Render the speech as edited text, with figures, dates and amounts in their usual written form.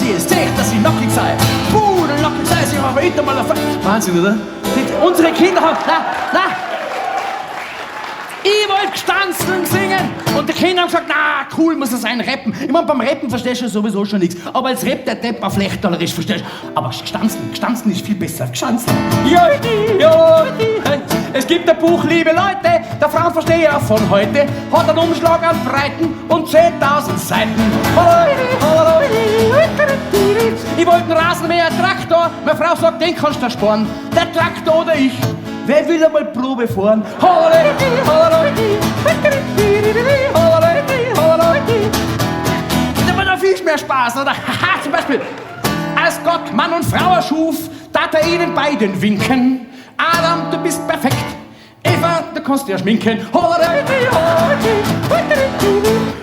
dass ich es sehe, dass ich nackig sei. Pudelnackig sei, sie war aber mal auf. Wahnsinn, oder? Die, unsere Kinder haben. Na, na! Ich wollte Gstanzln singen und die Kinder haben gesagt, na, cool muss es sein, rappen. Ich mein, beim Rappen verstehst du sowieso schon nichts. Aber als Rap der Depp auf Lechtalerisch, verstehst du? Aber Gstanzln, Gstanzln ist viel besser. Gstanzln. Ja, die, ja, die, hey. Es gibt ein Buch, liebe Leute, der Frauenversteher von heute hat einen Umschlag an Breiten und 10.000 Seiten. Ich wollte einen Rasenmäher, Traktor, meine Frau sagt, den kannst du sparen. Der Traktor oder ich. Wer will einmal Probe fahren? Da war noch viel mehr Spaß, oder? Haha, zum Beispiel, als Gott Mann und Frau erschuf, tat er ihnen beiden winken. Adam, du bist perfekt. Eva, du kannst dir schminken.